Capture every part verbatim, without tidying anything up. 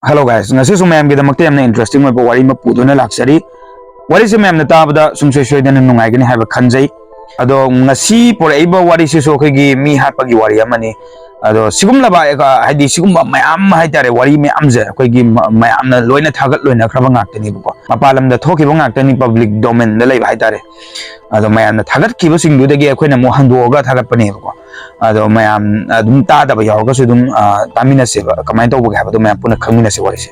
Hello guys, ꯉꯁꯤꯁꯨ ꯃꯌꯥꯝꯒꯤꯗꯃꯛꯇ ꯌꯥꯝꯅ interesting ꯑꯣꯏꯕ ꯋꯥꯔꯤ ꯑꯃ ꯄꯨꯗꯨꯅ ꯂꯥꯛꯆꯔꯤ꯫ ꯋꯥꯔꯤꯁꯦ ꯃꯌꯥꯝꯅ ꯇꯥꯕꯗ ꯁꯨꯡꯁꯣꯏ ꯁꯣꯏꯗꯅ ꯅꯨꯡꯉꯥꯏꯒꯅꯤ ꯍꯥꯏꯕ ꯈꯟꯖꯩ꯫ ꯑꯗꯣ ꯉꯁꯤ ꯄꯨꯔꯛꯏꯕ ꯋꯥꯔꯤꯁꯤꯁꯨ ꯑꯩꯈꯣꯏꯒꯤ ꯃꯤ ꯍꯥꯠꯄꯒꯤ ꯋꯥꯔꯤ ꯑꯃꯅꯤ꯫ ꯑꯗꯣ ꯁꯤꯒꯨꯝꯂꯕ, ꯑ, ꯍꯥꯏꯗꯤ ꯁꯤꯒꯨꯝꯕ ꯃꯌꯥꯝ ꯍꯥꯏꯇꯥꯔꯦ, ꯋꯥꯔꯤ ꯃꯌꯥꯝꯁꯦ ꯑꯩꯈꯣꯏꯒꯤ ꯃ-, ꯃꯌꯥꯝꯅ ꯂꯣꯏꯅ ꯊꯥꯒꯠ ꯂꯣꯏꯅꯈ꯭ꯔꯕ ꯉꯥꯛꯇꯅꯦꯕꯀꯣ꯫ ꯃꯄꯥꯟ ꯂꯝꯗ ꯊꯣꯛꯈꯤꯕ ꯉꯥꯛꯇꯅꯤ, public domainꯗ ꯂꯩꯕ ꯍꯥꯏꯇꯥꯔꯦ꯫ ꯑꯗꯣ ꯃꯌꯥꯝꯅ ꯊꯥꯒꯠꯈꯤꯕꯁꯤꯡꯗꯨꯗꯒꯤ ꯑꯩꯈꯣꯏꯅ ꯑꯃꯨꯛ ꯍꯟꯗꯣꯛꯑꯒ ꯊꯥꯒꯠꯄꯅꯦꯕꯀꯣ꯫ ꯑꯗꯣ ꯃꯌꯥꯝ ꯑꯗꯨꯝ ꯇꯥꯗꯕ ꯌꯥꯎꯔꯒꯁꯨ ꯑꯗꯨꯝ, ꯑ, ꯇꯥꯃꯤꯟꯅꯁꯦꯕ, ꯀꯃꯥꯏꯅ ꯇꯧꯕꯒꯦ ꯍꯥꯏꯕꯗꯣ ꯃꯌꯥꯝ ꯄꯨꯟꯅ ꯈꯪꯃꯤꯟꯅꯁꯦ ꯋꯥꯔꯤꯁꯦ꯫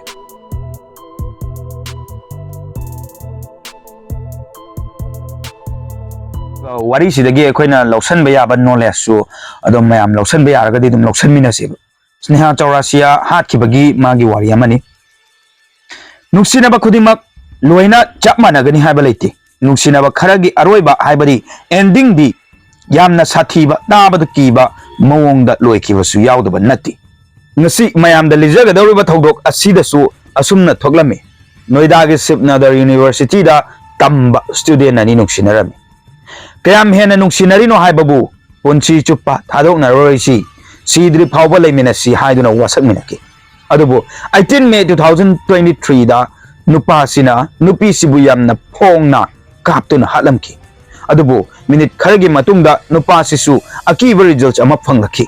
ꯋꯥꯔꯤꯁꯤꯗꯒꯤ ꯑꯩꯈꯣꯏꯅ ꯂꯧꯁꯤꯟꯕ ꯌꯥꯕ knowledgeꯁꯨ ꯑꯗꯨꯝ ꯃꯌꯥꯝ ꯂꯧꯁꯤꯟꯕ ꯌꯥꯔꯒꯗꯤ ꯑꯗꯨꯝ ꯂꯧꯁꯤꯟꯃꯤꯟꯅꯁꯦꯕ꯫ ꯁ꯭ꯅꯦꯍꯥ ꯆꯧꯔꯥꯁꯤꯌꯥ ꯍꯥꯠꯈꯤꯕꯒꯤ ꯃꯥꯒꯤ ꯋꯥꯔꯤ ꯑꯃꯅꯤ꯫ ꯅꯨꯡꯁꯤꯅꯕ ꯈꯨꯗꯤꯡꯃꯛ ꯂꯣꯏꯅ ꯆꯞ ꯃꯥꯟꯅꯒꯅꯤ ꯍꯥꯏꯕ ꯂꯩꯇꯦ꯫ ꯅꯨꯡꯁꯤꯅꯕ ꯈꯔꯒꯤ ꯑꯔꯣꯏꯕ, ꯍꯥꯏꯕꯗꯤ endingꯗꯤ, ꯌꯥꯝꯅ ꯁꯥꯊꯤꯕ, ꯇꯥꯕꯗ ꯀꯤꯕ ꯃꯑꯣꯡꯗ ꯂꯣꯏꯈꯤꯕꯁꯨ ꯌꯥꯎꯗꯕ ꯅꯠꯇꯦ꯫ ꯉꯁꯤ ꯃꯌꯥꯝꯗ ꯂꯤꯖꯒꯗꯧꯔꯤꯕ ꯊꯧꯗꯣꯛ ꯑꯁꯤꯗꯁꯨ ꯑꯁꯨꯝꯅ ꯊꯣꯛꯂꯝꯃꯤ꯫ ꯅꯣꯏꯗꯥꯒꯤ ꯁꯤꯕ ꯅꯥꯗꯔ ꯌꯨꯅꯤꯚꯔꯁꯤꯇꯤꯗ ꯇꯝꯕ student ꯑꯅꯤ ꯅꯨꯡꯁꯤꯅꯔꯝꯃꯤ꯫ ꯀꯌꯥꯝ ꯍꯦꯟꯅ ꯅꯨꯡꯁꯤꯅꯔꯤꯅꯣ ꯍꯥꯏꯕꯕꯨ ꯄꯨꯟꯁꯤ ꯆꯨꯞꯄ ꯊꯥꯗꯣꯛꯅꯔꯔꯣꯏꯁꯤ, ꯁꯤꯗ꯭ꯔꯤ ꯐꯥꯎꯕ ꯂꯩꯃꯤꯟꯅꯁꯤ ꯍꯥꯏꯗꯨꯅ ꯋꯥꯁꯛꯃꯤꯟꯅꯈꯤ꯫ ꯑꯗꯨꯕꯨ eighteen May two thousand twenty threeꯗ ꯅꯨꯄꯥꯁꯤꯅ ꯅꯨꯄꯤꯁꯤꯕꯨ ꯌꯥꯝꯅ ꯐꯣꯡꯅ ꯀꯥꯞꯇꯨꯅ ꯍꯥꯠꯂꯝꯈꯤ꯫ ꯑꯗꯨꯕꯨ ꯃꯤꯅꯤꯠ ꯈꯔꯒꯤ ꯃꯇꯨꯡꯗ ꯅꯨꯄꯥꯁꯤꯁꯨ ꯑꯀꯤꯕ results ꯑꯃ ꯐꯪꯂꯛꯈꯤ꯫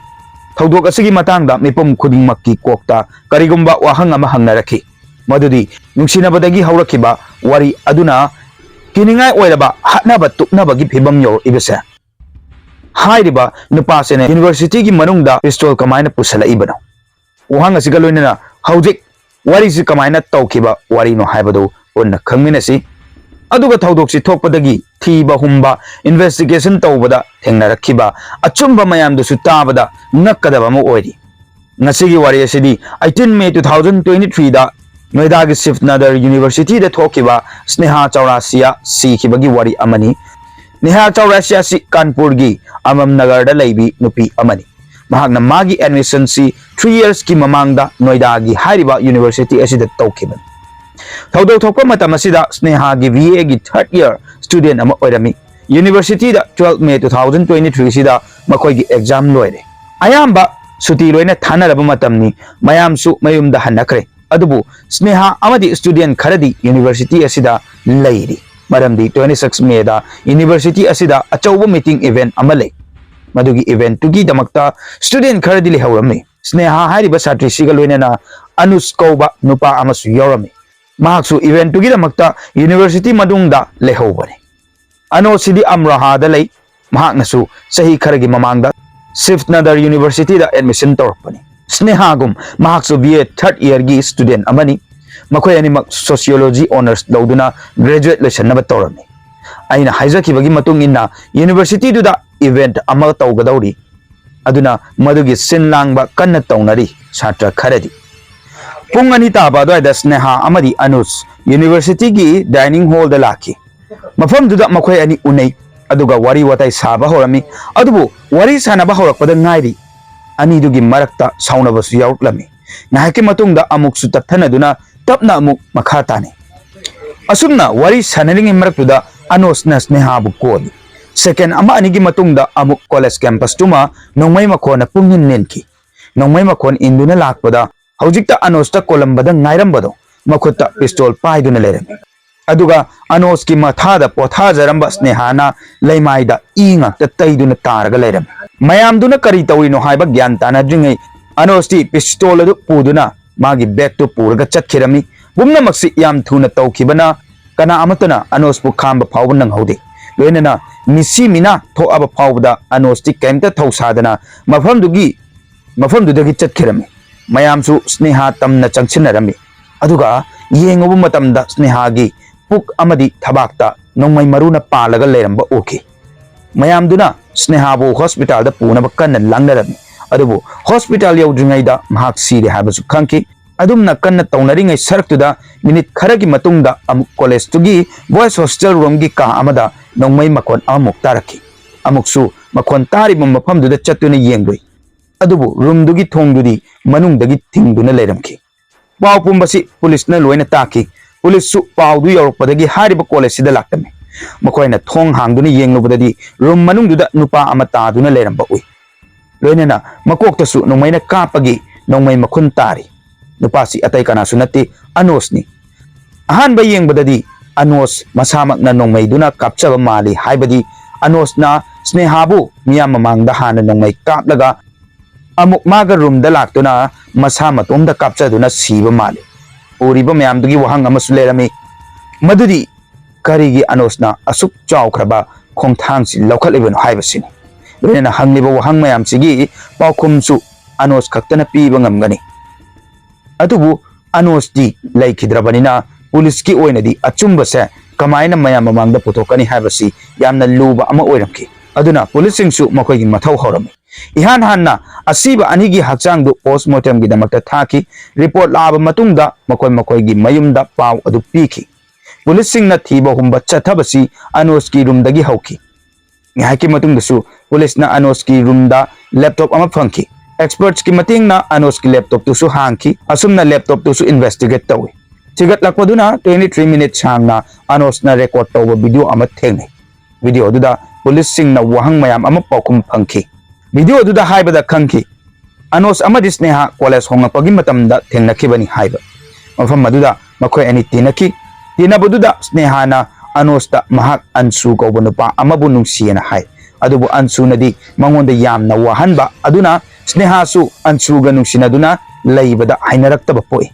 ꯊꯧꯗꯣꯛ ꯑꯁꯤꯒꯤ ꯃꯇꯥꯡꯗ ꯃꯤꯄꯨꯝ ꯈꯨꯗꯤꯡꯃꯛꯀꯤ ꯀꯣꯛꯇ ꯀꯔꯤꯒꯨꯝꯕ ꯋꯥꯍꯪ ꯑꯃ ꯍꯪꯅꯔꯛꯈꯤ, ꯃꯗꯨꯗꯤ ꯅꯨꯡꯁꯤꯅꯕꯗꯒꯤ ꯍꯧꯔꯛꯈꯤꯕ ꯋꯥꯔꯤ ꯑꯗꯨꯅ ꯀꯤꯅꯤꯡꯉꯥꯏ ꯑꯣꯏꯔꯕ ꯍꯥꯠꯅꯕ ꯇꯨꯞꯅꯕꯒꯤ ꯐꯤꯕꯝ ꯌꯧꯔꯛꯏꯕꯁꯦ꯫ ꯍꯥꯏꯔꯤꯕ ꯅꯨꯄꯥꯁꯤꯅ ꯌꯨꯅꯤꯚꯔꯁꯤꯇꯤꯒꯤ ꯃꯅꯨꯡꯗ pistol ꯀꯃꯥꯏꯅ ꯄꯨꯁꯜꯂꯛꯏꯕꯅꯣ? ꯋꯥꯍꯪ ꯑꯁꯤꯒ ꯂꯣꯏꯅꯅ ꯍꯧꯖꯤꯛ ꯋꯥꯔꯤꯁꯤ ꯀꯃꯥꯏꯅ ꯇꯧꯈꯤꯕ ꯋꯥꯔꯤꯅꯣ ꯍꯥꯏꯕꯗꯨ ꯄꯨꯟꯅ ꯈꯪꯃꯤꯟꯅꯁꯤ꯫ ꯑꯗꯨꯒ ꯊꯧꯗꯣꯛꯁꯤ ꯊꯣꯛꯄꯗꯒꯤ ꯊꯤꯕ ꯍꯨꯝꯕ, investigation ꯇꯧꯕꯗ ꯊꯦꯡꯅꯔꯛꯈꯤꯕ ꯑꯆꯨꯝꯕ ꯃꯌꯥꯝꯗꯨꯁꯨ ꯇꯥꯕꯗ ꯉꯛꯀꯗꯕ ꯑꯃ ꯑꯣꯏꯔꯤ꯫ ꯉꯁꯤꯒꯤ ꯋꯥꯔꯤ ꯑꯁꯤꯗꯤ eighteen May two thousand twenty threeꯗ ꯅꯣꯏꯗꯥꯒꯤ ꯁꯤꯕ ꯅꯥꯗꯔ ꯌꯨꯅꯤꯚꯔꯁꯤꯇꯤꯗ ꯊꯣꯛꯈꯤꯕ ꯁ꯭ꯅꯦꯍꯥ ꯆꯧꯔꯥꯁꯤꯌꯥ ꯁꯤꯈꯤꯕꯒꯤ ꯋꯥꯔꯤ ꯑꯃꯅꯤ꯫ ꯅꯦꯍꯥ ꯆꯧꯔꯥꯁꯤꯌꯥ ꯑꯁꯤ ꯀꯥꯟꯄꯨꯔꯒꯤ ꯑꯃꯝ ꯅꯒꯔꯗ ꯂꯩꯕꯤ ꯅꯨꯄꯤ ꯑꯃꯅꯤ꯫ ꯃꯍꯥꯛꯅ ꯃꯥꯒꯤ admissionꯁꯤ three yearsꯀꯤ ꯃꯃꯥꯡꯗ ꯅꯣꯏꯗꯥꯒꯤ ꯍꯥꯏꯔꯤꯕ ꯌꯨꯅꯤꯚꯔꯁꯤꯇꯤ ꯑꯁꯤꯗ ꯇꯧꯈꯤꯕꯅꯤ꯫ ꯊꯧꯗꯣꯛ ꯊꯣꯛꯄ ꯃꯇꯝ ꯑꯁꯤꯗ ꯁ꯭ꯅꯦꯍꯥꯒꯤ BAꯒꯤ third year student ꯑꯃ ꯑꯣꯏꯔꯝꯃꯤ꯫ ꯌꯨꯅꯤꯚꯔꯁꯤꯇꯤꯗ twelve May two thousand twenty threeꯁꯤꯗ ꯃꯈꯣꯏꯒꯤ exam ꯂꯣꯏꯔꯦ꯫ ꯑꯌꯥꯝꯕ ꯁꯨꯇꯤ ꯂꯣꯏꯅ ꯊꯥꯅꯔꯕ ꯃꯇꯝꯅꯤ꯫ ꯃꯌꯥꯝꯁꯨ ꯃꯌꯨꯝꯗ ꯍꯟꯅꯈ꯭ꯔꯦ꯫ ꯑꯗꯨꯕꯨ ꯁ꯭ꯅꯦꯍꯥ ꯑꯃꯗꯤ student ꯈꯔꯗꯤ university ꯑꯁꯤꯗ ꯂꯩꯔꯤ꯫ ꯃꯔꯝꯗꯤ twenty six May ꯗ university ꯑꯁꯤꯗ ꯑꯆꯧꯕ meeting event ꯑꯃ ꯂꯩ꯫ ꯃꯗꯨꯒꯤ event ꯇꯨꯒꯤꯗꯃꯛꯇ student ꯈꯔꯗꯤ ꯂꯩꯍꯧꯔꯝꯃꯤ꯫ ꯁ꯭ꯅꯦꯍꯥ ꯍꯥꯏꯔꯤꯕ ꯁꯥꯇ꯭ꯔꯤꯁꯤꯒ ꯂꯣꯏꯅꯅ ꯑꯅꯨꯁ ꯀꯧꯕ ꯅꯨꯄꯥ ꯑꯃꯁꯨ ꯌꯥꯎꯔꯝꯃꯤ꯫ ꯃꯍꯥꯛꯁꯨ event ꯇꯨꯒꯤꯗꯃꯛꯇ university ꯃꯅꯨꯡꯗ ꯂꯩꯍꯧꯕꯅꯤ꯫ ꯑꯅꯣꯁꯤꯗꯤ ꯑꯝꯔꯣꯍꯥꯗ ꯂꯩ꯫ ꯃꯍꯥꯛꯅꯁꯨ ꯆꯍꯤ ꯈꯔꯒꯤ ꯃꯃꯥꯡꯗ ꯁꯤꯐꯅꯗꯔ University ꯗ admission ꯇꯧꯔꯛꯄꯅꯤ꯫ ꯁ꯭ꯅꯦꯍꯥꯒꯨꯝ ꯃꯍꯥꯛꯁꯨ B A third year ꯒꯤ student ꯑꯃꯅꯤ꯫ ꯃꯈꯣꯏ ꯑꯅꯤꯃꯛ Sociology honours ꯂꯧꯗꯨꯅ graduate ꯂꯣꯏꯁꯤꯟꯅꯕ ꯇꯧꯔꯝꯃꯤ꯫ ꯑꯩꯅ ꯍꯥꯏꯖꯈꯤꯕꯒꯤ ꯃꯇꯨꯡ ꯏꯟꯅ university ꯗꯨꯗ event ꯑꯃ ꯇꯧꯒꯗꯧꯔꯤ꯫ ꯑꯗꯨꯅ ꯃꯗꯨꯒꯤ ꯁꯤꯟ ꯂꯥꯡꯕ ꯀꯟꯅ ꯇꯧꯅꯔꯤ ꯁꯥꯇ꯭ꯔ ꯈꯔꯗꯤ꯫ ꯄꯨꯡ ꯑꯅꯤ ꯇꯥꯕ ꯑꯗꯨꯋꯥꯏꯗ ꯁ꯭ꯅꯦꯍꯥ ꯑꯃꯗꯤ ꯑꯅꯨꯖ university ꯒꯤ dining hall ꯗ ꯂꯥꯛꯈꯤ꯫ ꯃꯐꯝꯗꯨꯗ ꯃꯈꯣꯏ ꯑꯅꯤ ꯎꯅꯩ, ꯑꯗꯨꯒ ꯋꯥꯔꯤ ꯋꯥꯇꯥꯏ ꯁꯥꯕ ꯍꯧꯔꯝꯃꯤ꯫ ꯑꯗꯨꯕꯨ ꯋꯥꯔꯤ ꯁꯥꯟꯅꯕ ꯍꯧꯔꯛꯄꯗ ꯉꯥꯏꯔꯤ ꯑꯅꯤꯗꯨꯒꯤ ꯃꯔꯛꯇ ꯁꯥꯎꯅꯕꯁꯨ ꯌꯥꯎꯔꯛꯂꯝꯃꯤ꯫ ꯉꯥꯏꯍꯥꯛꯀꯤ ꯃꯇꯨꯡꯗ ꯑꯃꯨꯛꯁꯨ ꯇꯞꯊꯅꯗꯨꯅ ꯇꯞꯅ ꯑꯃꯨꯛ ꯃꯈꯥ ꯇꯥꯅꯩ꯫ ꯑꯁꯨꯝꯅ ꯋꯥꯔꯤ ꯁꯥꯟꯅꯔꯤꯉꯩ ꯃꯔꯛꯇꯨꯗ ꯑꯅꯣꯁꯅ ꯁ꯭ꯅꯦꯍꯥꯕꯨ ꯀꯣꯜꯂꯤ꯫ Second ꯑꯃ ꯑꯅꯤꯒꯤ ꯃꯇꯨꯡꯗ ꯑꯃꯨꯛ college campus ꯇꯨꯃ ꯅꯣꯡꯃꯩ ꯃꯈꯣꯟꯅ ꯄꯨꯡꯅꯤꯟ ꯅꯤꯟꯈꯤ꯫ ꯅꯣꯡꯃꯩ ꯃꯈꯣꯟ ꯏꯟꯗꯨꯅ ꯂꯥꯛꯄꯗ ꯍꯧꯖꯤꯛꯇ ꯑꯅꯣꯁꯇ ꯀꯣꯜꯂꯝꯕꯗ ꯉꯥꯏꯔꯝꯕꯗꯣ ꯃꯈꯨꯠꯇ pistol ꯄꯥꯏꯗꯨꯅ ꯂꯩꯔꯝꯃꯤ꯫ ꯑꯗꯨꯒ ꯑꯅꯣꯁꯀꯤ ꯃꯊꯥꯗ ꯄꯣꯊꯥꯖꯔꯝꯕ ꯁ꯭ꯅꯦꯍꯥꯅ ꯂꯩꯃꯥꯏꯗ ꯏ ꯉꯥꯛꯇ ꯇꯩꯗꯨꯅ ꯇꯥꯔꯒ ꯂꯩꯔꯝꯃꯤ꯫ ꯃꯌꯥꯝꯗꯨꯅ ꯀꯔꯤ ꯇꯧꯔꯤꯅꯣ ꯍꯥꯏꯕ ꯒ꯭ꯌꯥꯟ ꯇꯥꯅꯗ꯭ꯔꯤꯉꯩ ꯑꯅꯣꯁꯇꯤ pistol ꯑꯗꯨ ꯄꯨꯗꯨꯅ ꯃꯥꯒꯤ bag ꯇꯨ ꯄꯨꯔꯒ ꯆꯠꯈꯤꯔꯝꯃꯤ꯫ ꯄꯨꯝꯅꯃꯛꯁꯤ ꯌꯥꯝ ꯊꯨꯅ ꯇꯧꯈꯤꯕꯅ ꯀꯅꯥ ꯑꯃꯠꯇꯅ ꯑꯅꯣꯁꯄꯨ ꯈꯥꯝꯕ ꯐꯥꯎꯕ ꯅꯪꯍꯧꯗꯦ꯫ ꯂꯣꯏꯅꯅ ꯃꯤꯁꯤ ꯃꯤꯅꯥ ꯊꯣꯛꯑꯕ ꯐꯥꯎꯕꯗ ꯑꯅꯣꯁꯇꯤ ꯀꯔꯤꯝꯇ ꯊꯧꯁꯥꯗꯅ ꯃꯐꯝꯗꯨꯒꯤ ꯃꯐꯝꯗꯨꯗꯒꯤ ꯆꯠꯈꯤꯔꯝꯃꯤ꯫ ꯃꯌꯥꯝꯁꯨ ꯁ꯭ꯅꯦꯍꯥ ꯇꯝꯅ ꯆꯪꯁꯤꯟꯅꯔꯝꯃꯤ꯫ ꯑꯗꯨꯒ ꯌꯦꯡꯉꯨꯕ ꯃꯇꯝꯗ ꯁ꯭ꯅꯦꯍꯥꯒꯤ ꯄꯨꯛ ꯑꯃꯗꯤ ꯊꯕꯥꯛꯇ ꯅꯣꯡꯃꯩ ꯃꯔꯨꯅ ꯄꯥꯜꯂꯒ ꯂꯩꯔꯝꯕ ꯎꯈꯤ꯫ ꯃꯌꯥꯝꯗꯨꯅ ꯁ꯭ꯅꯦꯍꯥꯕꯨ hospital ꯗ ꯄꯨꯅꯕ ꯀꯟꯅ ꯂꯥꯡꯅꯔꯝꯃꯤ꯫ ꯑꯗꯨꯕꯨ hospital ꯌꯧꯗ꯭ꯔꯤꯉꯩꯗ ꯃꯍꯥꯛ ꯁꯤꯔꯦ ꯍꯥꯏꯕꯁꯨ ꯈꯪꯈꯤ꯫ ꯑꯗꯨꯝꯅ ꯀꯟꯅ ꯇꯧꯅꯔꯤꯉꯩ ꯁꯔꯛꯇꯨꯗ minute ꯈꯔꯒꯤ ꯃꯇꯨꯡꯗ ꯑꯃꯨꯛ college ꯇꯨꯒꯤ boys hostel room ꯒꯤ ꯀꯥ ꯑꯃꯗ ꯅꯣꯡꯃꯩ ꯃꯈꯣꯟ ꯑꯃꯃꯨꯛ ꯇꯥꯔꯛꯈꯤ꯫ ꯑꯃꯨꯛꯁꯨ ꯃꯈꯣꯟ ꯇꯥꯔꯤꯕ ꯃꯐꯝꯗꯨꯗ ꯆꯠꯇꯨꯅ ꯌꯦꯡꯂꯨꯏ꯫ ꯑꯗꯨꯕꯨ room ꯗꯨꯒꯤ ꯊꯣꯡꯗꯨꯗꯤ ꯃꯅꯨꯡꯗꯒꯤ ꯊꯤꯡꯗꯨꯅ ꯂꯩꯔꯝꯈꯤ꯫ ꯄꯥꯎ ꯄꯨꯝꯕꯁꯤ police ꯅ ꯂꯣꯏꯅ ꯇꯥꯈꯤ꯫ Police ꯁꯨ ꯄꯥꯎꯗꯨ ꯌꯧꯔꯛꯄꯗꯒꯤ ꯍꯥꯏꯔꯤꯕ college ꯁꯤꯗ ꯂꯥꯛꯂꯝꯃꯤ꯫ ꯃꯈꯣꯏꯅ ꯊꯣꯡ ꯍꯥꯡꯗꯨꯅ ꯌꯦꯡꯂꯨꯕꯗꯗꯤ room ꯃꯅꯨꯡꯗꯨꯗ ꯅꯨꯄꯥ ꯑꯃ ꯇꯥꯗꯨꯅ ꯂꯩꯔꯝꯕ ꯎꯏ꯫ ꯂꯣꯏꯅꯅ ꯃꯀꯣꯛꯇꯁꯨ ꯅꯣꯡꯃꯩꯅ ꯀꯥꯞꯄꯒꯤ ꯅꯣꯡꯃꯩ ꯃꯈꯨꯟ ꯇꯥꯔꯤ꯫ ꯅꯨꯄꯥꯁꯤ ꯑꯇꯩ ꯀꯅꯥꯁꯨ ꯅꯠꯇꯦ, ꯑꯅꯣꯁꯅꯤ꯫ ꯑꯍꯥꯟꯕ ꯌꯦꯡꯕꯗꯗꯤ ꯑꯅꯣꯁ ꯃꯁꯥꯃꯛꯅ ꯅꯣꯡꯃꯩꯗꯨꯅ ꯀꯥꯞꯆꯕ ꯃꯥꯜꯂꯤ, ꯍꯥꯏꯕꯗꯤ ꯑꯅꯣꯁꯅ ꯁ꯭ꯅꯦꯍꯥꯕꯨ ꯃꯤꯌꯥꯝ ꯃꯃꯥꯡꯗ ꯍꯥꯟꯅ ꯅꯣꯡꯃꯩ ꯀꯥꯞꯂꯒ ꯑꯃꯨꯛ ꯃꯥꯒ ꯔꯨꯝꯗ ꯂꯥꯛꯇꯨꯅ ꯃꯁꯥ ꯃꯇꯣꯝꯗ ꯀꯥꯞꯆꯗꯨꯅ ꯁꯤꯕ ꯃꯥꯜꯂꯤ꯫ ꯎꯔꯤꯕ ꯃꯌꯥꯝꯗꯨꯒꯤ ꯋꯥꯍꯪ ꯑꯃꯁꯨ ꯂꯩꯔꯝꯃꯤ, ꯃꯗꯨꯗꯤ ꯀꯔꯤꯒꯤ ꯑꯅꯣꯁꯅ ꯑꯁꯨꯛ ꯆꯥꯎꯈ꯭ꯔꯕ ꯈꯣꯡꯊꯥꯡꯁꯤ ꯂꯧꯈꯠꯂꯤꯕꯅꯣ ꯍꯥꯏꯕꯁꯤꯅꯤ꯫ ꯂꯣꯏꯅꯅ ꯍꯪꯂꯤꯕ ꯋꯥꯍꯪ ꯃꯌꯥꯝꯁꯤꯒꯤ ꯄꯥꯎꯈꯨꯝꯁꯨ ꯑꯅꯣꯁ ꯈꯛꯇꯅ ꯄꯤꯕ ꯉꯝꯒꯅꯤ꯫ ꯑꯗꯨꯕꯨ ꯑꯅꯣꯁꯇꯤ ꯂꯩꯈꯤꯗ꯭ꯔꯕꯅꯤꯅ ꯄꯨꯂꯤꯁꯀꯤ ꯑꯣꯏꯅꯗꯤ ꯑꯆꯨꯝꯕꯁꯦ ꯀꯃꯥꯏꯅ ꯃꯌꯥꯝ ꯃꯃꯥꯡꯗ ꯄꯨꯊꯣꯛꯀꯅꯤ ꯍꯥꯏꯕꯁꯤ ꯌꯥꯝꯅ ꯂꯨꯕ ꯑꯃ ꯑꯣꯏꯔꯝꯈꯤ꯫ ꯑꯗꯨꯅ ꯄꯨꯂꯤꯁꯁꯤꯡꯁꯨ ꯃꯈꯣꯏꯒꯤ ꯃꯊꯧ ꯍꯧꯔꯝꯃꯤ꯫ ꯏꯍꯥꯟ ꯍꯥꯟꯅ ꯑꯁꯤꯕ ꯑꯅꯤꯒꯤ ꯍꯛꯆꯥꯡꯗꯨ ꯄꯣꯁꯃꯣꯔꯇꯦꯝꯒꯤꯗꯃꯛꯇ ꯊꯥꯈꯤ꯫ ꯔꯤꯄꯣꯔꯠ ꯂꯥꯛꯑꯕ ꯃꯇꯨꯡꯗ ꯃꯈꯣꯏ ꯃꯈꯣꯏꯒꯤ ꯃꯌꯨꯝꯗ ꯄꯥꯎ ꯑꯗꯨ ꯄꯤꯈꯤ꯫ ꯄꯨꯂꯤꯁꯁꯤꯡꯅ ꯊꯤꯕ ꯍꯨꯝꯕ ꯆꯠꯊꯕꯁꯤ ꯑꯅꯣꯁꯀꯤ ꯔꯨꯝꯗꯒꯤ ꯍꯧꯈꯤ꯫ ꯉꯥꯏꯍꯥꯛꯀꯤ ꯃꯇꯨꯡꯗꯁꯨ ꯄꯨꯂꯤꯁꯅ ꯑꯅꯣꯁꯀꯤ ꯔꯨꯝꯗ ꯂꯦꯞꯇꯣꯞ ꯑꯃ ꯐꯪꯈꯤ꯫ ꯑꯦꯛꯁꯄꯔꯠꯁꯀꯤ ꯃꯇꯦꯡꯅ ꯑꯅꯣꯁꯀꯤ ꯂꯦꯞꯇꯣꯞꯇꯨꯁꯨ ꯍꯥꯡꯈꯤ꯫ ꯑꯁꯨꯝꯅ ꯂꯦꯞꯇꯣꯞꯇꯨꯁꯨ ꯏꯟꯚꯦꯁꯇꯤꯒꯦꯠ ꯇꯧꯏ꯫ ꯊꯤꯒꯠꯂꯛꯄꯗꯨꯅ twenty three minute ꯁꯥꯡꯅ ꯑꯅꯣꯁꯅ ꯔꯦꯀꯣꯔꯗ ꯇꯧꯕ ꯚꯤꯗꯤꯑꯣ ꯑꯃ ꯊꯦꯡꯅꯩ꯫ ꯚꯤꯗꯤꯑꯣ ꯑꯗꯨꯗ ꯄꯨꯂꯤꯁꯁꯤꯡꯅ ꯋꯥꯍꯪ ꯃꯌꯥꯝ ꯑꯃ ꯄꯥꯎꯈꯨꯝ ꯐꯪꯈꯤ꯫ ꯚꯤꯗꯤꯑꯣ ꯑꯗꯨꯗ ꯍꯥꯏꯕꯗ ꯈꯪꯈꯤ, ꯑꯅꯣꯁ ꯑꯃꯗꯤ ꯁ꯭ꯅꯦꯍꯥ ꯀꯣꯂꯦꯖ ꯍꯣꯡꯂꯛꯄꯒꯤ ꯃꯇꯝꯗ ꯊꯦꯡꯅꯈꯤꯕꯅꯤ ꯍꯥꯏꯕ꯫ ꯃꯐꯝ ꯑꯗꯨꯗ ꯃꯈꯣꯏ ꯑꯅꯤ ꯇꯤꯟꯅꯈꯤ꯫ ꯇꯤꯟꯅꯕꯗꯨꯗ ꯁ꯭ꯅꯦꯍꯥꯅ ꯑꯅꯣꯁꯇ ꯃꯍꯥꯛ ꯑꯟꯁꯨ ꯀꯧꯕ ꯅꯨꯄꯥ ꯑꯃꯕꯨ ꯅꯨꯡꯁꯤꯌꯦꯅ ꯍꯥꯏ꯫ ꯑꯗꯨꯕꯨ ꯑꯟꯁꯨꯅꯗꯤ ꯃꯉꯣꯟꯗ ꯌꯥꯝꯅ ꯋꯥꯍꯟꯕ ꯑꯗꯨꯅ ꯁ꯭ꯅꯦꯍꯥꯁꯨ ꯑꯟꯁꯨꯒ ꯅꯨꯡꯁꯤꯅꯗꯨꯅ ꯂꯩꯕꯗ ꯍꯩꯅꯔꯛꯇꯕ ꯄꯣꯛꯏ꯫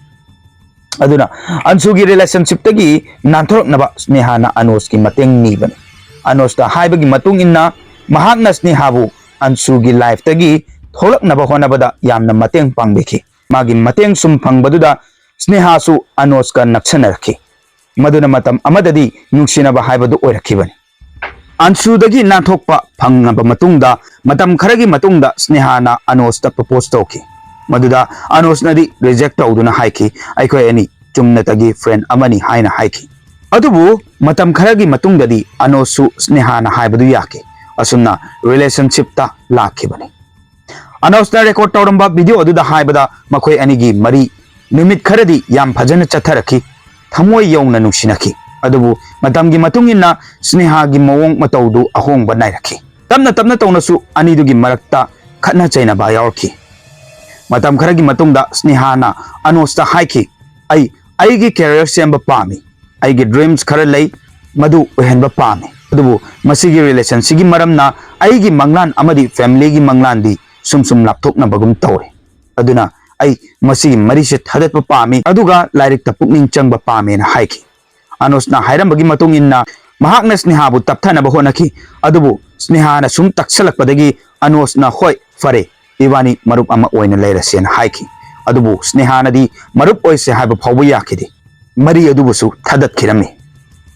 ꯑꯗꯨꯅ ꯑꯟꯁꯨꯒꯤ ꯔꯤꯂꯦꯁꯟꯁꯤꯞꯇꯒꯤ ꯅꯥꯟꯊꯣꯔꯛꯅꯕ ꯁ꯭ꯅꯦꯍꯥꯅ ꯑꯅꯣꯁꯀꯤ ꯃꯇꯦꯡ ꯅꯤꯕꯅꯤ꯫ ꯑꯅꯣꯁꯇ ꯍꯥꯏꯕꯒꯤ ꯃꯇꯨꯡ ꯏꯟꯅ ꯃꯍꯥꯛꯅ ꯁ꯭ꯅꯦꯍꯥꯕꯨ ꯑꯟꯁꯨꯒꯤ ꯂꯥꯏꯐꯇꯒꯤ ꯊꯣꯛꯂꯛꯅꯕ ꯍꯣꯠꯅꯕꯗ ꯌꯥꯝꯅ ꯃꯇꯦꯡ ꯄꯥꯡꯕꯤꯈꯤ꯫ ꯃꯥꯒꯤ ꯃꯇꯦꯡ ꯁꯨꯝ ꯐꯪꯕꯗꯨꯗ ꯁ꯭ꯅꯦꯍꯥꯁꯨ ꯑꯅꯣꯁꯀ ꯅꯛꯁꯟꯅꯔꯛꯈꯤ꯫ ꯃꯗꯨꯅ ꯃꯇꯝ ꯑꯃꯗꯗꯤ ꯅꯨꯡꯁꯤꯅꯕ ꯍꯥꯏꯕꯗꯨ ꯑꯣꯏꯔꯛꯈꯤꯕꯅꯤ꯫ ꯑꯟꯁꯨꯗꯒꯤ ꯅꯥꯟꯊꯣꯛꯄ ꯐꯪꯂꯕ ꯃꯇꯨꯡꯗ ꯃꯇꯝ ꯈꯔꯒꯤ ꯃꯇꯨꯡꯗ ꯁ꯭ꯅꯦꯍꯥꯅ ꯑꯅꯣꯁꯇ ꯄ꯭ꯔꯄꯣꯁ ꯇꯧꯈꯤ꯫ ꯃꯗꯨꯗ ꯑꯅꯣꯁꯅꯗꯤ ꯔꯤꯖꯦꯛ ꯇꯧꯗꯨꯅ ꯍꯥꯏꯈꯤ, "ꯑꯩꯈꯣꯏ ꯑꯅꯤ ꯆꯨꯝꯅꯇꯒꯤ ꯐ꯭ꯔꯦꯟ ꯑꯃꯅꯤ" ꯍꯥꯏꯅ ꯍꯥꯏꯈꯤ꯫ ꯑꯗꯨꯕꯨ ꯃꯇꯝ ꯈꯔꯒꯤ ꯃꯇꯨꯡꯗꯗꯤ ꯑꯅꯣꯁꯁꯨ ꯁ꯭ꯅꯦꯍꯥꯅ ꯍꯥꯏꯕꯗꯨ ꯌꯥꯈꯤ꯫ ꯑꯁꯨꯝꯅ ꯔꯤꯂꯦꯁꯟꯁꯤꯞꯇ ꯂꯥꯛꯈꯤꯕꯅꯤ꯫ ꯑꯅꯣꯁꯅ ꯔꯦꯀꯣꯔꯗ ꯇꯧꯔꯝꯕ ꯚꯤꯗꯤꯑꯣ ꯑꯗꯨꯗ ꯍꯥꯏꯕꯗ ꯃꯈꯣꯏ ꯑꯅꯤꯒꯤ ꯃꯔꯤ ꯅꯨꯃꯤꯠ ꯈꯔꯗꯤ ꯌꯥꯝ ꯐꯖꯅ ꯆꯠꯊꯔꯛꯈꯤ, ꯊꯃꯣꯏ ꯌꯧꯅ ꯅꯨꯡꯁꯤꯅꯈꯤ꯫ ꯑꯗꯨꯕꯨ ꯃꯇꯝꯒꯤ ꯃꯇꯨꯡ ꯏꯟꯅ ꯁ꯭ꯅꯦꯍꯥꯒꯤ ꯃꯑꯣꯡ ꯃꯇꯧꯗꯨ ꯑꯍꯣꯡꯕ ꯅꯥꯏꯔꯛꯈꯤ꯫ ꯇꯞꯅ ꯇꯞꯅ ꯇꯧꯅꯁꯨ ꯑꯅꯤꯗꯨꯒꯤ ꯃꯔꯛꯇ ꯈꯠꯅ ꯆꯩꯅꯕ ꯌꯥꯎꯔꯛꯈꯤ꯫ ꯃꯇꯝ ꯈꯔꯒꯤ ꯃꯇꯨꯡꯗ ꯁ꯭ꯅꯦꯍꯥꯅ ꯑꯅꯣꯁꯇ ꯍꯥꯏꯈꯤ, "ꯑꯩ ꯑꯩꯒꯤ career ꯁꯦꯝꯕ ꯄꯥꯝꯃꯤ, ꯑꯩꯒꯤ dreams ꯈꯔ ꯂꯩ, ꯃꯗꯨ ꯑꯣꯏꯍꯟꯕ ꯄꯥꯝꯃꯤ, ꯑꯗꯨꯕꯨ ꯃꯁꯤꯒꯤ relationꯁꯤꯒꯤ ꯃꯔꯝꯅ ꯑꯩꯒꯤ ꯃꯪꯂꯥꯟ ꯑꯃꯗꯤ familyꯒꯤ ꯃꯪꯂꯥꯟꯗꯤ ꯁꯨꯝ ꯁꯨꯝ ꯂꯥꯞꯊꯣꯛꯅꯕꯒꯨꯝ ꯇꯧꯔꯦ꯫ ꯑꯗꯨꯅ ꯑꯩ ꯃꯁꯤꯒꯤ ꯃꯔꯤꯁꯦ ꯊꯥꯗꯠꯄ ꯄꯥꯝꯃꯤ, ꯑꯗꯨꯒ ꯂꯥꯏꯔꯤꯛꯇ ꯄꯨꯛꯅꯤꯡ ꯆꯪꯕ ꯄꯥꯝꯃꯦꯅ" ꯍꯥꯏꯈꯤ꯫ ꯑꯅꯣꯁꯅ ꯍꯥꯏꯔꯝꯕꯒꯤ ꯃꯇꯨꯡ ꯏꯟꯅ ꯃꯍꯥꯛꯅ ꯁ꯭ꯅꯦꯍꯥꯕꯨ ꯇꯞꯊꯅꯕ ꯍꯣꯠꯅꯈꯤ, ꯑꯗꯨꯕꯨ ꯁ꯭ꯅꯦꯍꯥꯅ ꯁꯨꯝ ꯇꯛꯁꯜꯂꯛꯄꯗꯒꯤ ꯑꯅꯣꯁꯅ, "ꯍꯣꯏ, ꯐꯔꯦ, ꯏꯕꯥꯅꯤ ꯃꯔꯨꯞ ꯑꯃ ꯑꯣꯏꯅ ꯂꯩꯔꯁꯦꯅ" ꯍꯥꯏꯈꯤ꯫ ꯑꯗꯨꯕꯨ ꯁ꯭ꯅꯦꯍꯥꯅꯗꯤ ꯃꯔꯨꯞ ꯑꯣꯏꯁꯦ ꯍꯥꯏꯕ ꯐꯥꯎꯕ ꯌꯥꯈꯤꯗꯦ, ꯃꯔꯤ ꯑꯗꯨꯕꯨꯁꯨ ꯊꯥꯗꯠꯈꯤꯔꯝꯃꯤ꯫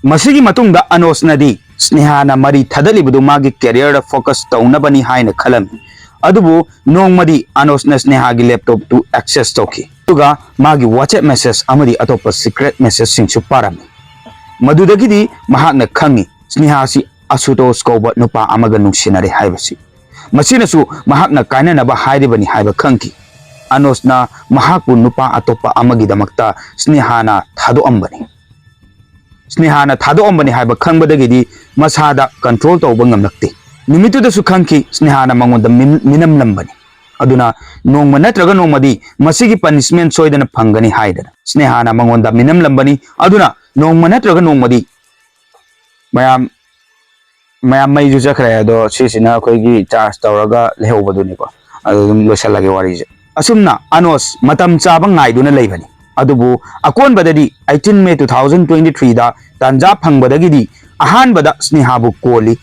ꯃꯁꯤꯒꯤ ꯃꯇꯨꯡꯗ ꯑꯅꯣꯁꯅꯗꯤ ꯁ꯭ꯅꯦꯍꯥꯅ ꯃꯔꯤ ꯊꯥꯗꯠꯂꯤꯕꯗꯨ ꯃꯥꯒꯤ careerꯗ focus ꯇꯧꯅꯕꯅꯤ ꯍꯥꯏꯅ ꯈꯜꯂꯝꯃꯤ꯫ ꯑꯗꯨꯕꯨ ꯅꯣꯡꯃꯗꯤ ꯑꯅꯣꯁꯅ ꯁ꯭ꯅꯦꯍꯥꯒꯤ laptopꯇꯨ access ꯇꯧꯈꯤ, ꯑꯗꯨꯒ ꯃꯥꯒꯤ WhatsApp message ꯑꯃꯗꯤ ꯑꯇꯣꯞꯄ secret messageꯁꯤꯡꯁꯨ ꯄꯥꯔꯝꯃꯤ꯫ ꯃꯗꯨꯗꯒꯤꯗꯤ ꯃꯍꯥꯛꯅ ꯈꯪꯉꯤ ꯁ꯭ꯅꯦꯍꯥꯁꯤ ꯑꯁꯨꯇꯣꯁ ꯀꯧꯕ ꯅꯨꯄꯥ ꯑꯃꯒ ꯅꯨꯡꯁꯤꯅꯔꯦ ꯍꯥꯏꯕꯁꯤ꯫ ꯃꯁꯤꯅꯁꯨ ꯃꯍꯥꯛꯅ ꯀꯥꯏꯅꯅꯕ ꯍꯥꯏꯔꯤꯕꯅꯤ ꯍꯥꯏꯕ ꯈꯪꯈꯤ꯫ ꯑꯅꯣꯁꯅ ꯃꯍꯥꯛꯄꯨ ꯅꯨꯄꯥ ꯑꯇꯣꯞꯄ ꯑꯃꯒꯤꯗꯃꯛꯇ ꯁ꯭ꯅꯦꯍꯥꯅ ꯊꯥꯗꯣꯛꯑꯝꯕꯅꯤ꯫ ꯁ꯭ꯅꯦꯍꯥꯅ ꯊꯥꯗꯣꯛꯑꯝꯕꯅꯤ ꯍꯥꯏꯕ ꯈꯪꯕꯗꯒꯤꯗꯤ ꯃꯁꯥꯗ control ꯇꯧꯕ ꯉꯝꯂꯛꯇꯦ꯫ ꯅꯨꯃꯤꯠꯇꯨꯗꯁꯨ ꯈꯪꯈꯤ ꯁ꯭ꯅꯦꯍꯥꯅ ꯃꯉꯣꯟꯗ ꯃꯤꯟ-, ꯃꯤꯅꯝꯂꯝꯕꯅꯤ꯫ ꯑꯗꯨꯅ ꯅꯣꯡꯃ ꯅꯠꯇ꯭ꯔꯒ ꯅꯣꯡꯃꯗꯤ ꯃꯁꯤꯒꯤ punishment ꯁꯣꯏꯗꯅ ꯐꯪꯒꯅꯤ ꯍꯥꯏꯗꯅ ꯁ꯭ꯅꯦꯍꯥꯅ ꯃꯉꯣꯟꯗ ꯃꯤꯅꯝꯂꯝꯕꯅꯤ꯫ ꯑꯗꯨꯅ ꯅꯣꯡꯃ ꯅꯠꯇ꯭ꯔꯒ ꯅꯣꯡꯃꯗꯤ ꯃꯌꯥꯝ, ꯃꯌꯥꯝ ꯃꯩꯁꯨ ꯆꯠꯈ꯭ꯔꯦ, ꯑꯗꯣ ꯁꯤꯁꯤꯅ ꯑꯩꯈꯣꯏꯒꯤ charge ꯇꯧꯔꯒ ꯂꯩꯍꯧꯕꯗꯨꯅꯤꯀꯣ꯫ ꯑꯗꯨ ꯑꯗꯨꯝ ꯂꯣꯏꯁꯤꯜꯂꯒꯦ ꯋꯥꯔꯤꯁꯦ꯫ ꯑꯁꯨꯝꯅ ꯑꯅꯣꯁ ꯃꯇꯝ ꯆꯥꯕ ꯉꯥꯏꯗꯨꯅ ꯂꯩꯕꯅꯤ꯫ ꯑꯗꯨꯕꯨ ꯑꯀꯣꯟꯕꯗꯗꯤ eighteen May two thousand twenty threeꯗ ꯇꯥꯟꯖꯥ ꯐꯪꯕꯗꯒꯤꯗꯤ ꯑꯍꯥꯟꯕꯗ ꯁ꯭ꯅꯦꯍꯥꯕꯨ ꯀꯣꯜꯂꯤ꯫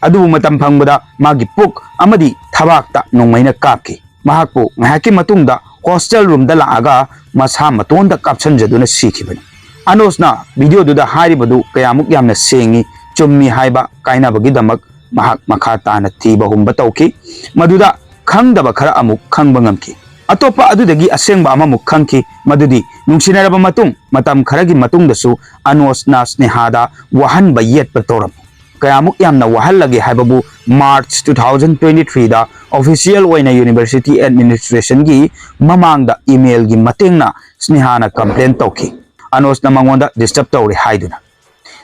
ꯑꯗꯨꯕꯨ ꯃꯇꯝ ꯐꯪꯕꯗ ꯃꯥꯒꯤ ꯄꯨꯛ ꯑꯃꯗꯤ ꯊꯕꯥꯛꯇ ꯅꯣꯡꯃꯩꯅ ꯀꯥꯞꯈꯤ꯫ ꯃꯍꯥꯛꯄꯨ ꯉꯥꯏꯍꯥꯛꯀꯤ ꯃꯇꯨꯡꯗ hostel roomꯗ ꯂꯥꯛꯑꯒ ꯃꯁꯥ ꯃꯇꯣꯟꯗ ꯀꯥꯞꯁꯤꯟꯖꯗꯨꯅ ꯁꯤꯈꯤꯕꯅꯤ꯫ ꯑꯅꯣꯁꯅ videoꯗꯨꯗ ꯍꯥꯏꯔꯤꯕꯗꯨ ꯀꯌꯥꯃꯨꯛ ꯌꯥꯝꯅ ꯁꯦꯡꯉꯤ, ꯆꯨꯝꯃꯤ ꯍꯥꯏꯕ ꯀꯥꯏꯅꯕꯒꯤꯗꯃꯛ ꯃꯍꯥꯛ ꯃꯈꯥ ꯇꯥꯅ ꯊꯤꯕ ꯍꯨꯝꯕ ꯇꯧꯈꯤ꯫ ꯃꯗꯨꯗ ꯈꯪꯗꯕ ꯈꯔ ꯑꯃꯨꯛ ꯈꯪꯕ ꯉꯝꯈꯤ꯫ ꯑꯇꯣꯞꯄ ꯑꯗꯨꯗꯒꯤ ꯑꯁꯦꯡꯕ ꯑꯃꯃꯨꯛ ꯈꯪꯈꯤ, ꯃꯗꯨꯗꯤ ꯅꯨꯡꯁꯤꯅꯔꯕ ꯃꯇꯨꯡ ꯃꯇꯝ ꯈꯔꯒꯤ ꯃꯇꯨꯡꯗꯁꯨ ꯑꯅꯣꯁꯅ ꯁ꯭ꯅꯦꯍꯥꯗ ꯋꯥꯍꯟꯕ ꯌꯦꯠꯄ ꯇꯧꯔꯝꯃꯤ꯫ ꯀꯌꯥꯃꯨꯛ ꯌꯥꯝꯅ ꯋꯥꯍꯜꯂꯒꯦ ꯍꯥꯏꯕꯕꯨ, March two thousand twenty threeꯗ official ꯑꯣꯏꯅ university administrationꯒꯤ ꯃꯃꯥꯡꯗ emailꯒꯤ ꯃꯇꯦꯡꯅ ꯁ꯭ꯅꯦꯍꯥꯅ complain ꯇꯧꯈꯤ, ꯑꯅꯣꯁꯅ ꯃꯉꯣꯟꯗ disturb ꯇꯧꯔꯦ ꯍꯥꯏꯗꯨꯅ꯫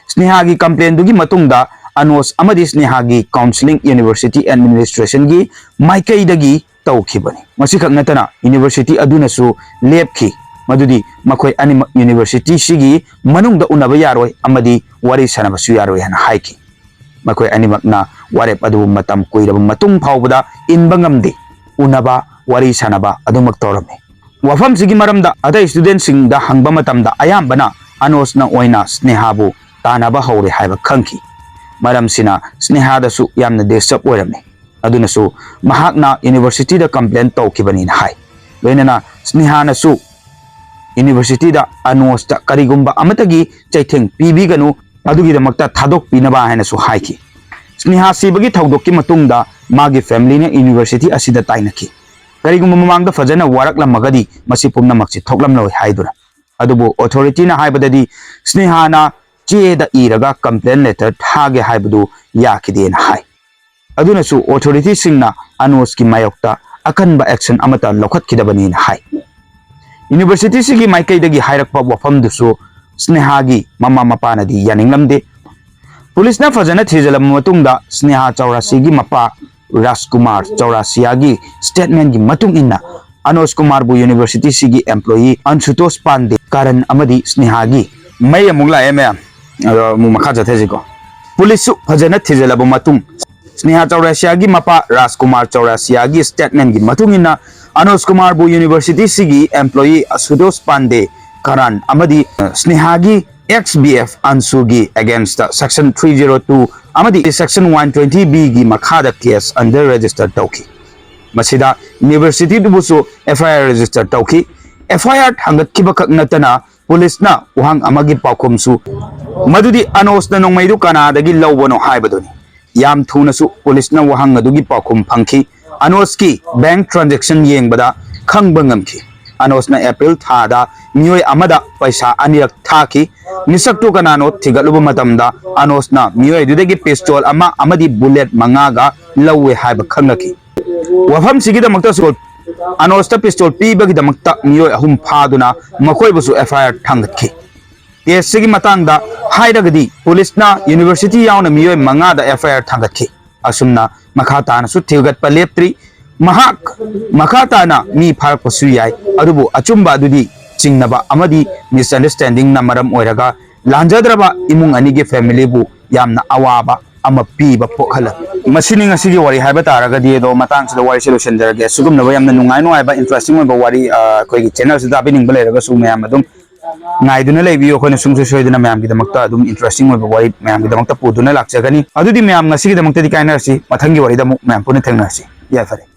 ꯁ꯭ꯅꯦꯍꯥꯒꯤ complainꯗꯨꯒꯤ ꯃꯇꯨꯡꯗ ꯑꯅꯣꯁ ꯑꯃꯗꯤ ꯁ꯭ꯅꯦꯍꯥꯒꯤ counselling university administrationꯒꯤ ꯃꯥꯏꯀꯩꯗꯒꯤ ꯇꯧꯈꯤꯕꯅꯤ꯫ ꯃꯁꯤꯈꯛ ꯅꯠꯇꯅ university ꯑꯗꯨꯅꯁꯨ ꯂꯦꯞꯈꯤ ꯃꯗꯨꯗꯤ ꯃꯈꯣꯏ ꯑꯅꯤꯃꯛ university ꯁꯤꯒꯤ ꯃꯅꯨꯡꯗ ꯎꯅꯕ ꯌꯥꯔꯣꯏ ꯑꯃꯗꯤ ꯋꯥꯔꯤ ꯁꯥꯟꯅꯕꯁꯨ ꯌꯥꯔꯣꯏ ꯍꯥꯏꯅ ꯍꯥꯏꯈꯤ꯫ ꯃꯈꯣꯏ ꯑꯅꯤꯃꯛꯅ ꯋꯥꯔꯦꯞ ꯑꯗꯨꯕꯨ ꯃꯇꯝ ꯀꯨꯏꯔꯕ ꯃꯇꯨꯡ ꯐꯥꯎꯕꯗ ꯏꯟꯕ ꯉꯝꯗꯦ꯫ ꯎꯅꯕ, ꯋꯥꯔꯤ ꯁꯥꯟꯅꯕ ꯑꯗꯨꯃꯛ ꯇꯧꯔꯝꯃꯤ꯫ ꯋꯥꯐꯝꯁꯤꯒꯤ ꯃꯔꯝꯗ ꯑꯇꯩ studentꯁꯤꯡꯗ ꯍꯪꯕ ꯃꯇꯝꯗ ꯑꯌꯥꯝꯕꯅ ꯑꯅꯣꯁꯅ ꯑꯣꯏꯅ ꯁ꯭ꯅꯦꯍꯥꯕꯨ ꯇꯥꯟꯅꯕ ꯍꯧꯔꯦ ꯍꯥꯏꯕ ꯈꯪꯈꯤ꯫ ꯃꯔꯝꯁꯤꯅ ꯁ꯭ꯅꯦꯍꯥꯗꯁꯨ ꯌꯥꯝꯅ disturb ꯑꯣꯏꯔꯝꯃꯤ꯫ ꯑꯗꯨꯅꯁꯨ ꯃꯍꯥꯛꯅ universityꯗ complain ꯇꯧꯈꯤꯕꯅꯤꯅ ꯍꯥꯏ꯫ ꯂꯣꯏꯅꯅ ꯁ꯭ꯅꯦꯍꯥꯅꯁꯨ universityꯗ ꯑꯅꯣꯁꯇ ꯀꯔꯤꯒꯨꯝꯕ ꯑꯃꯠꯇꯒꯤ ꯆꯩꯊꯦꯡ ꯄꯤꯕꯤꯒꯅꯨ, ꯑꯗꯨꯒꯤꯗꯃꯛꯇ ꯊꯥꯗꯣꯛꯄꯤꯅꯕ ꯍꯥꯏꯅꯁꯨ ꯍꯥꯏꯈꯤ꯫ ꯁ꯭ꯅꯦꯍꯥ ꯁꯤꯕꯒꯤ ꯊꯧꯗꯣꯛꯀꯤ ꯃꯇꯨꯡꯗ ꯃꯥꯒꯤ familyꯅ university ꯑꯁꯤꯗ ꯇꯥꯏꯅꯈꯤ꯫ ꯀꯔꯤꯒꯨꯝꯕ ꯃꯃꯥꯡꯗ ꯐꯖꯅ ꯋꯥꯔꯛꯂꯝꯃꯒꯗꯤ ꯃꯁꯤ ꯄꯨꯝꯅꯃꯛꯁꯤ ꯊꯣꯛꯂꯝꯂꯣꯏ ꯍꯥꯏꯗꯨꯅ꯫ ꯑꯗꯨꯕꯨ authorityꯅ ꯍꯥꯏꯕꯗꯗꯤ ꯁ꯭ꯅꯦꯍꯥꯅ ꯆꯦꯗ ꯏꯔꯒ complain letter ꯊꯥꯒꯦ ꯍꯥꯏꯕꯗꯨ ꯌꯥꯈꯤꯗꯦꯅ ꯍꯥꯏ꯫ ꯑꯗꯨꯅꯁꯨ authorityꯁꯤꯡꯅ ꯑꯅꯣꯁꯀꯤ ꯃꯥꯌꯣꯛꯇ ꯑꯀꯟꯕ action ꯑꯃꯠꯇ ꯂꯧꯈꯠꯈꯤꯗꯕꯅꯤꯅ ꯍꯥꯏ꯫ Universityꯁꯤꯒꯤ ꯃꯥꯏꯀꯩꯗꯒꯤ ꯍꯥꯏꯔꯛꯄ ꯋꯥꯐꯝꯗꯨꯁꯨ ꯁ꯭ꯅꯦꯍꯥꯒꯤ ꯃꯃꯥ ꯃꯄꯥꯅꯗꯤ ꯌꯥꯅꯤꯡꯂꯝꯗꯦ꯫ ꯄꯨꯂꯤꯁꯅ ꯐꯖꯅ ꯊꯤꯖꯤꯜꯂꯕ ꯃꯇꯨꯡꯗ ꯁ꯭ꯅꯦꯍꯥ ꯆꯧꯔꯥꯁꯤꯒꯤ ꯃꯄꯥ ꯔꯥꯖꯀꯨꯃꯥꯔ ꯆꯧꯔꯥꯁꯤꯌꯥꯒꯤ statementꯀꯤ ꯃꯇꯨꯡ ꯏꯟꯅ ꯑꯅꯣꯖ ꯀꯨꯃꯥꯔꯕꯨ universityꯁꯤꯒꯤ employee ꯑꯟꯁꯨꯇꯣꯁ ꯄꯥꯟꯗꯦ, ꯀꯔꯟ ꯑꯃꯗꯤ ꯁ꯭ꯅꯦꯍꯥꯒꯤ ꯃꯩ ꯑꯃꯨꯛ ꯂꯥꯛꯑꯦ ꯃꯌꯥꯝ꯫ ꯑꯗꯣ ꯑꯃꯨꯛ ꯃꯈꯥ ꯆꯠꯊꯁꯤꯀꯣ꯫ ꯄꯨꯂꯤꯁꯁꯨ ꯐꯖꯅ ꯊꯤꯖꯤꯜꯂꯕ ꯃꯇꯨꯡ ꯁ꯭ꯅꯦꯍꯥ ꯆꯧꯔꯥꯁꯤꯌꯥꯒꯤ ꯃꯄꯥ ꯔꯥꯖꯀꯨꯃꯥꯔ ꯆꯧꯔꯥꯁꯤꯌꯥꯒꯤ statementꯀꯤ ꯃꯇꯨꯡ ꯏꯟꯅ ꯑꯅꯣꯖ ꯀꯨꯃꯥꯔꯕꯨ universityꯁꯤꯒꯤ employee ꯑꯁꯨꯇꯣꯁ ꯄꯥꯟꯗꯦ, ꯀꯔꯟ ꯑꯃꯗꯤ ꯁ꯭ꯅꯦꯍꯥꯒꯤ ex-BF ꯑꯟꯁꯨꯒꯤ against section three zero two ꯑꯃꯗꯤ section one twenty Bꯒꯤ ꯃꯈꯥꯗ case under register ꯇꯧꯈꯤ꯫ ꯃꯁꯤꯗ universityꯗꯨꯕꯨꯁꯨ FIR register ꯇꯧꯈꯤ꯫ FIR ꯊꯥꯡꯒꯠꯈꯤꯕ ꯈꯛ ꯅꯠꯇꯅ ꯄꯨꯂꯤꯁꯅ ꯋꯥꯍꯪ ꯑꯃꯒꯤ ꯄꯥꯎꯈꯨꯝꯁꯨ, ꯃꯗꯨꯗꯤ ꯑꯅꯣꯁꯅ ꯅꯣꯡꯃꯩꯗꯨ ꯀꯅꯥꯗꯒꯤ ꯂꯧꯕꯅꯣ ꯍꯥꯏꯕꯗꯨꯅꯤ꯫ ꯌꯥꯝ ꯊꯨꯅꯁꯨ ꯄꯨꯂꯤꯁꯅ ꯋꯥꯍꯪ ꯑꯗꯨꯒꯤ ꯄꯥꯎꯈꯨꯝ ꯐꯪꯈꯤ꯫ ꯑꯅꯣꯁꯀꯤ bank transaction ꯌꯦꯡꯕꯗ ꯈꯪꯕ ꯉꯝꯈꯤ꯫ ꯑꯅꯣꯁꯅ April ꯊꯥꯗ ꯃꯤꯑꯣꯏ ꯑꯃꯗ ꯄꯩꯁꯥ ꯑꯅꯤꯔꯛ ꯊꯥꯈꯤ꯫ ꯃꯤꯁꯛꯇꯨ ꯀꯅꯥꯅꯣ ꯊꯤꯒꯠꯂꯨꯕ ꯃꯇꯝꯗ ꯑꯅꯣꯁꯅ ꯃꯤꯑꯣꯏ ꯑꯗꯨꯗꯒꯤ pistol ꯑꯃ ꯑꯃꯗꯤ bullet ꯃꯉꯥꯒ ꯂꯧꯋꯦ ꯍꯥꯏꯕ ꯈꯪꯂꯛꯈꯤ꯫ ꯋꯥꯐꯝꯁꯤꯒꯤꯗꯃꯛꯇꯁꯨ ꯑꯅꯣꯁꯇ pistol ꯄꯤꯕꯒꯤꯗꯃꯛꯇ ꯃꯤꯑꯣꯏ ꯑꯍꯨꯝ ꯐꯥꯗꯨꯅ ꯃꯈꯣꯏꯕꯨꯁꯨ FIR ꯊꯥꯡꯒꯠꯈꯤ꯫ Caseꯁꯤꯒꯤ ꯃꯇꯥꯡꯗ ꯍꯥꯏꯔꯒꯗꯤ ꯄꯨꯂꯤꯁꯅ university ꯌꯥꯎꯅ ꯃꯤꯑꯣꯏ ꯃꯉꯥꯗ FIR ꯊꯥꯡꯒꯠꯈꯤ꯫ ꯑꯁꯨꯝꯅ ꯃꯈꯥ ꯇꯥꯅꯁꯨ ꯊꯤꯒꯠꯄ ꯂꯦꯞꯇ꯭ꯔꯤ꯫ ꯃꯍꯥꯛ ꯃꯈꯥ ꯇꯥꯅ ꯃꯤ ꯐꯥꯔꯛꯄꯁꯨ ꯌꯥꯏ, ꯑꯗꯨꯕꯨ ꯑꯆꯨꯝꯕ ꯑꯗꯨꯗꯤ ꯆꯤꯡꯅꯕ ꯑꯃꯗꯤ ꯃꯤꯁꯑꯟꯗꯔꯁꯇꯦꯟꯗꯤꯡꯅ ꯃꯔꯝ ꯑꯣꯏꯔꯒ ꯂꯥꯟꯖꯗ꯭ꯔꯕ ꯏꯃꯨꯡ ꯑꯅꯤꯒꯤ ꯐꯦꯃꯤꯂꯤꯕꯨ ꯌꯥꯝꯅ ꯑꯋꯥꯕ ꯑꯃ ꯄꯤꯕ ꯄꯣꯛꯍꯜꯂꯝꯃꯤ꯫ ꯃꯁꯤꯅꯤ ꯉꯁꯤꯒꯤ ꯋꯥꯔꯤ ꯍꯥꯏꯕ ꯇꯥꯔꯒꯗꯤ꯫ ꯑꯗꯣ ꯃꯇꯥꯡꯁꯤꯗ ꯋꯥꯔꯤꯁꯦ ꯂꯣꯏꯁꯤꯟꯖꯔꯒꯦ꯫ ꯑꯁꯤꯒꯨꯝꯂꯕ ꯌꯥꯝꯅ ꯅꯨꯡꯉꯥꯏ ꯅꯨꯡꯉꯥꯏꯕ, ꯏꯟꯇꯔꯦꯁꯇꯤꯡ ꯑꯣꯏꯕ ꯋꯥꯔꯤ, ꯑ, ꯑꯩꯈꯣꯏꯒꯤ ꯆꯦꯅꯦꯜꯁꯤꯗ ꯇꯥꯕꯤꯅꯤꯡꯕ ꯂꯩꯔꯒꯁꯨ ꯃꯌꯥꯝ ꯑꯗꯨꯝ ꯉꯥꯏꯗꯨꯅ ꯂꯩꯕꯤꯌꯨ꯫ ꯑꯩꯈꯣꯏꯅ ꯁꯨꯡꯁꯣꯏ ꯁꯣꯏꯗꯅ ꯃꯌꯥꯝꯒꯤꯗꯃꯛꯇ ꯑꯗꯨꯝ ꯏꯟꯇꯔꯦꯁꯇꯤꯡ ꯑꯣꯏꯕ ꯋꯥꯔꯤ ꯃꯌꯥꯝꯒꯤꯗꯃꯛꯇ ꯄꯨꯗꯨꯅ ꯂꯥꯛꯆꯒꯅꯤ꯫ ꯑꯗꯨꯗꯤ ꯃꯌꯥꯝ ꯉꯁꯤꯒꯤꯗꯃꯛꯇꯗꯤ ꯀꯥꯏꯅꯔꯁꯤ, ꯃꯊꯪꯒꯤ ꯋꯥꯔꯤꯗ ꯑꯃꯨꯛ ꯃꯌꯥꯝ ꯄꯨꯟꯅ ꯊꯦꯡꯅꯔꯁꯤ꯫ ꯌꯥꯏꯐꯔꯦ꯫